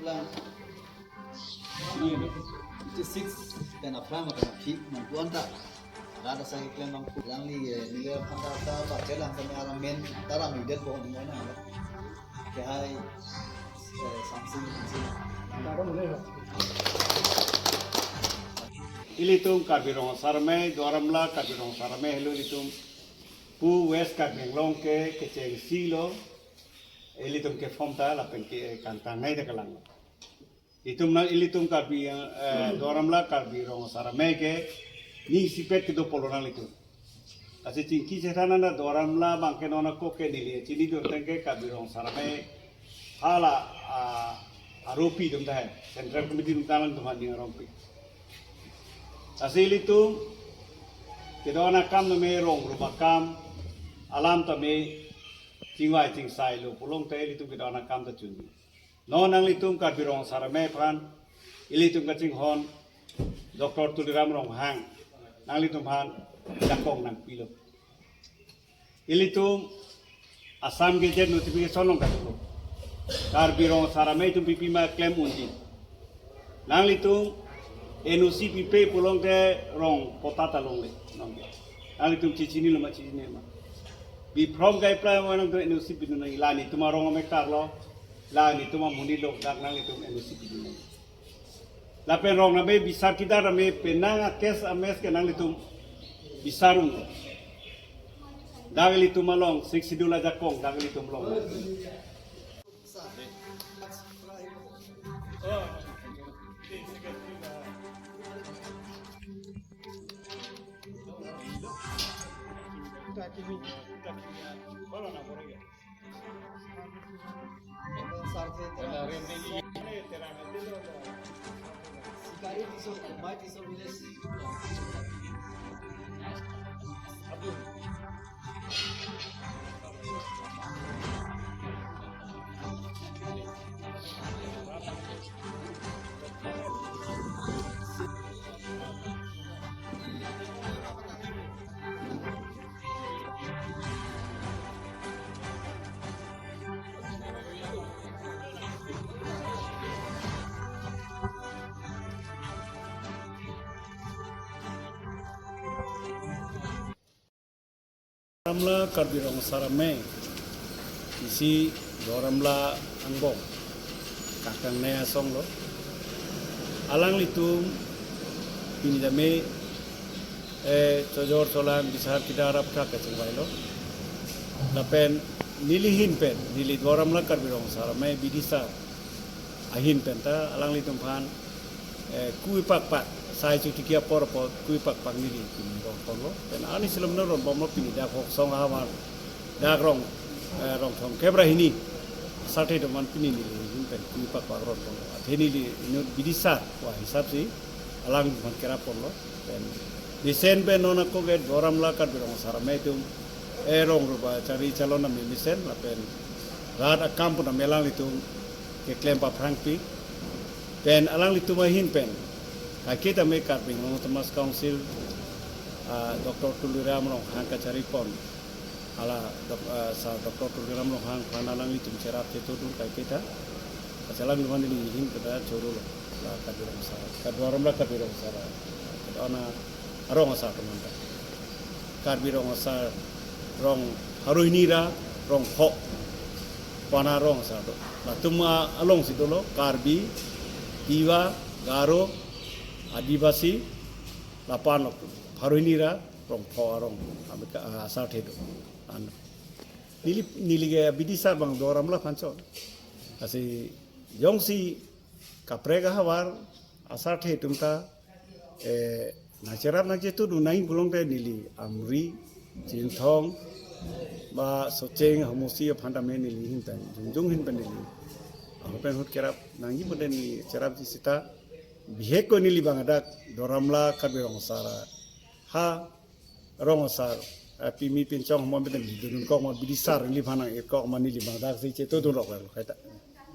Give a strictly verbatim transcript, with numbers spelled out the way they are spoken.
Lang. Six pen aphrang akan aphi nangpu-an ta. Rada sa keklem nangpu lang li, eh, neli aphan ta ta pache lang kami aram men ta ram idet bo ni na. Ke hai, eh, something, something. Ilitum Karbi Rong Asar Amei, Duar Amla Karbi Rong Asar Amei helo ilitum pu West Karbi Anglong ke kechengsi lo, ilitum ke form ta lapen ke kangtang nai ta kelang. Itum nang ilitum Karbi, eh, Duar Amla Karbi Rong Asar Amei ke ning isipet kedo pulo nanglitum. Lasi chingki chethan nang Duar Amla abang ke non ako ke neli chinidun tangte Karbi Rong Asar Amei hala, ah, aropi atum ta hai, Central Committee atum ta nangtum aning arongpi. Lasi ilitum kedo-an akam tame rong rup akam alam tame chingvai chingsai lo pulote ilitum kedo-an akam ta chunji. Non nanglitum Karbi Rong Asar Amei aphan ilitum kachinghon Doctor Tuliram Ronghang nanglitum aphan jakong nangpilo. Ilitum Assam Gazette notification along kacholo. Karbi Rong Asar Amei atum pipi ma klem unji. Nanglitum N O C pipe pulote rong patta ta longle. Nong. Nanglitum chichinilo ma, chichinilo ma. Bi from kai prai mo nangtum N O C pidun nang, la netum arong amekar lo. La netum amonit lo, dak nanglitum N O C pidun nang. Lapen rong name bisar kidar name penang a-case ames ke nanglitum bisar un. Dak ilitum along Sixth Schedule ajakong dak ilitum along. Duar Amla Karbi Rong Asar Amei, isi Duar Amla angbong, kangtang nai asong lo. Alanglitum pini tame, eh, chojor cholang bisar kidar aphuthak kachingvai lo. Lapen neli ahin pen, neli Duar Amla Karbi Rong Asar Amei bidisar ahin pen ta alanglitum aphan, eh, kui pakpak, sai chotiki apor apor kui pakpak neli pini rong ponlo. Pen ani silom no rong bomlo pini dak Hoksong ahavar dak rong, eh, rong thomkep ra hini asarthe atum aphan pini neli ahin pen kui pakpak rong ponlo. Athe neli inut bidisar wa hisap si alangphan kerap ponlo. Pen mesen pen non ako ke Duar Amla Karbi Rong Asar Amei atum, eh, rong rup achari chalon name mesen lapen rat akam pu name alanglitum keklem paphrangpi. Pen alanglitum ahin pen kaiketa me Karbi Anglong Autonomous Council, ah, Doctor Tuliram Ronghang kachari pon. Hala dok-, ah, Sir Doctor Tuliram Ronghang aphan alanglitum cherap chetodun kaiketa. Kachelang luhan neli ahin pen ta choro lo. La Karbi Rong Asar, ka Duar Amla Karbi Rong Asar. Ka ana arong asar atum anta. Karbi Rong Asar rong pharo hini ra rong pho pu ana arong asar do. Latum alongsi dolo Karbi, Tiwa, Garo, Adivasi, lapen lo pharo hini ra rong pho arong amika, ah, asarthe do. An neli, neli ke bidisar abang Duar Amla aphan chon. Lasi jongsi kaprek ahavar asarthe atum ta, eh, nangcherap nangchetodun nangji pulote neli Amri, Chinthong, ba Socheng, Hamusi aphan tame neli ahin pen, jongjong ahin pen neli ahut pen ahut kerap nangji pulote neli cherapji seta, bihek ko neli abang dak Duar Amla Karbi Rong Asar ha rong asar, eh, pimi pinchong mo bidang dun kok ma bidisar neliphan nang-et kok ma neli abang dak si chetodun rok lo kaita.